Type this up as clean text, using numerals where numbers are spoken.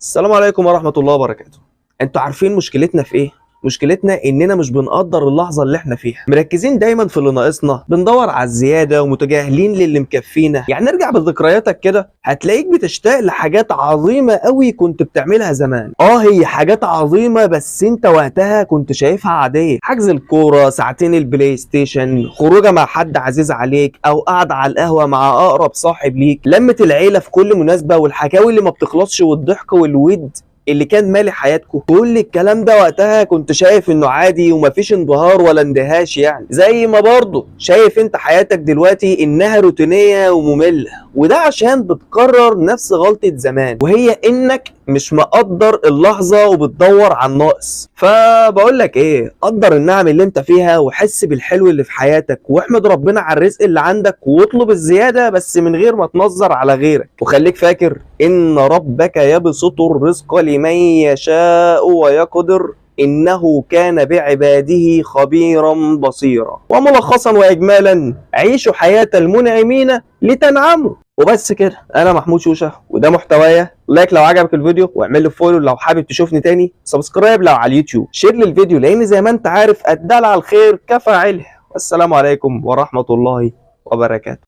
السلام عليكم ورحمة الله وبركاته. انتوا عارفين مشكلتنا في ايه؟ مشكلتنا اننا مش بنقدر اللحظة اللي احنا فيها، مركزين دايما في اللي ناقصنا، بندور على الزيادة ومتجاهلين للي مكفينا. يعني نرجع بذكرياتك كده، هتلاقيك بتشتاق لحاجات عظيمة قوي كنت بتعملها زمان. هي حاجات عظيمة بس انت وقتها كنت شايفها عادية. حجز الكورة، ساعتين البلاي ستيشن، خروجة مع حد عزيز عليك، او قعدة على القهوة مع اقرب صاحب ليك، لمة العيلة في كل مناسبة، والحكاوي اللي ما بتخلصش، والضحك والود اللي كان مالي حياتكم. كل الكلام ده وقتها كنت شايف انه عادي ومفيش انبهار ولا اندهاش. يعني زي ما برضه شايف انت حياتك دلوقتي انها روتينية ومملة، وده عشان بتكرر نفس غلطة زمان، وهي انك مش مقدر اللحظة وبتدور على الناقص. فبقول لك ايه، قدر النعم اللي انت فيها وحس بالحلو اللي في حياتك، واحمد ربنا على الرزق اللي عندك، واطلب الزيادة بس من غير ما تنظر على غيرك. وخليك فاكر ان ربك يبسط الرزق لمن يشاء ويقدر، إنه كان بعباده خبيرا بصيرا. وملخصا وإجمالا، عيشوا حياة المنعمين لتنعموا. وبس كده، أنا محمود شوشة وده محتوايا. like لو عجبك الفيديو، واعمل لي follow لو حابب تشوفني تاني، subscribe لو على اليوتيوب، share للفيديو، لأن زي ما أنت عارف الدال على الخير كفاعله. والسلام عليكم ورحمة الله وبركاته.